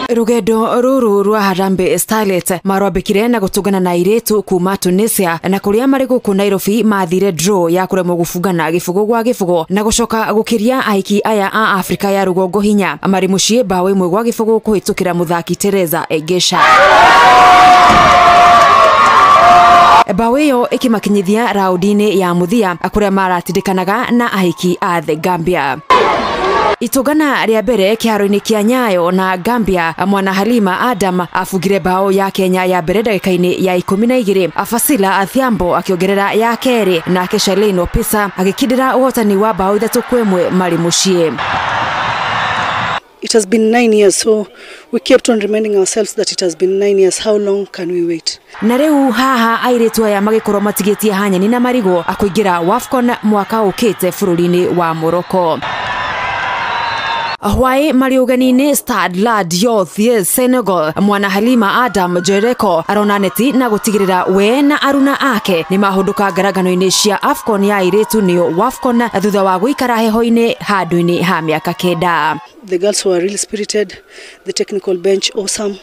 Rugendo ruru rwa Harambee Starlets marwambikire na gutungana na airitu kuma Tunisia na kuria mari guku Nairobi mathire draw ya kuremwo gubungana gibugo gwa gibugo na gucoka gukiria aiki aya a Afrika ya rugongo hinya mari mucii bao imwe gwa gibugo kuhitukira muthaki Teresa Egesha. Bao iyo ikimakinyithia raudi-ini ya muthia kuria maratindikanaga na ahiki a The Gambia. Itungana ria mbere kiharo-ini kia Nyayo na Gambia, mwana Halima Adam afungire bao ya Kenya ya mbere ndagika-ini ya 12, Afasila Athiambo akiongerera ya keri nake Charlene Opisa agikindira uhotani wa bao 3-1 mari mucii. It has been 9 years, so we kept on reminding ourselves that it has been 9 years. How long can we wait? Na riu haha airitu aya magikorwo matigitie hanyeni na marigo akuingira WAFCON mwaka ukite bururi-ini wa Morocco. Hwaĩ marĩ ũgeni-inĩ Stade Lat Dior Thies Senegal, mwana Halima Adam Jereko arona neti na gũtigĩrĩra we na aruna ake nĩ mahũndũka ngarangano-inĩ cia AFCON ya airĩtu nĩyo WAFCON thutha wa gũikara heho-inĩ handũ-inĩ ha mĩaka 9. The girls were really spirited, the technical bench awesome.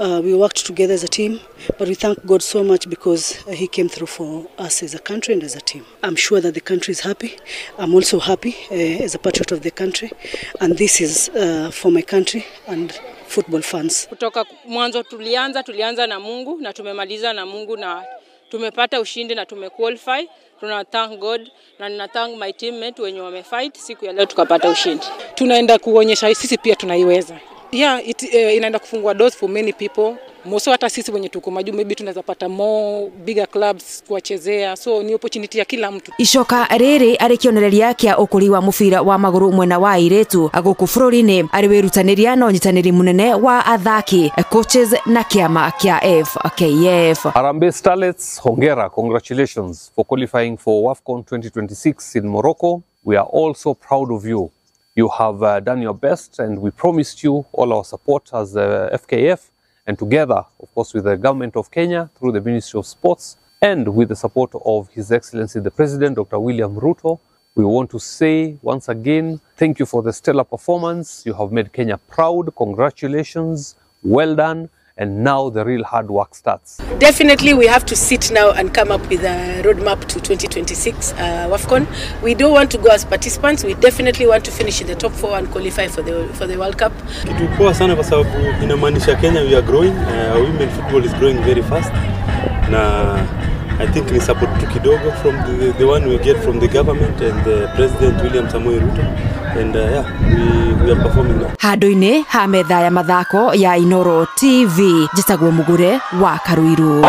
We worked together as a team, but we thank God so much because he came through for us as a country and as a team. I'm sure that the country is happy. I'm also happy as a patriot of the country, and this is for my country and football fans. Kutoka mwanzo tulianza na Mungu na tumemaliza na Mungu na tumepata ushindi na tumequalify. Tuna thank God na nina thank my teammate wenye wamefight siku ya leo tukapata ushindi. Tunaenda kuonyesha sisi pia tunaiweza. Yeah, it inaenda kufungua doors for many people. Mostly hata sisi wenye tuko majuu maybe tunaweza pata more bigger clubs kuwachezea, so ni opportunity ya kila mtu. Icoka riri ari kionereria kia ukuri wa mubira wa maguru mwena wa airitu guku bururi-ini ari wirutaniria na unyitaniri munene wa athaki, coaches na kiama kia FKF. Harambee Starlets, hongera, congratulations for qualifying for WAFCON 2026 in Morocco. We are all so proud of you. You have done your best, and we promised you all our support as FKF, and together, of course, with the government of Kenya through the Ministry of Sports and with the support of His Excellency the President, Dr. William Ruto. We want to say once again, thank you for the stellar performance. You have made Kenya proud. Congratulations. Well done. And now the real hard work starts. Definitely we have to sit now and come up with a roadmap to 2026 WAFCON. We don't want to go as participants. We definitely want to finish in the top 4 and qualify for the World Cup. Kitu poa sana kwa sababu inamaanisha Kenya we are growing. Women football is growing very fast. Na I think ni support tu kidogo from the one we get from the government and the President William Samoei Ruto. And yeah, we are performing now. Handu-inĩ ha metha ya mathako ya Inoro TV, njĩtagwo Mugure wa Karuiru.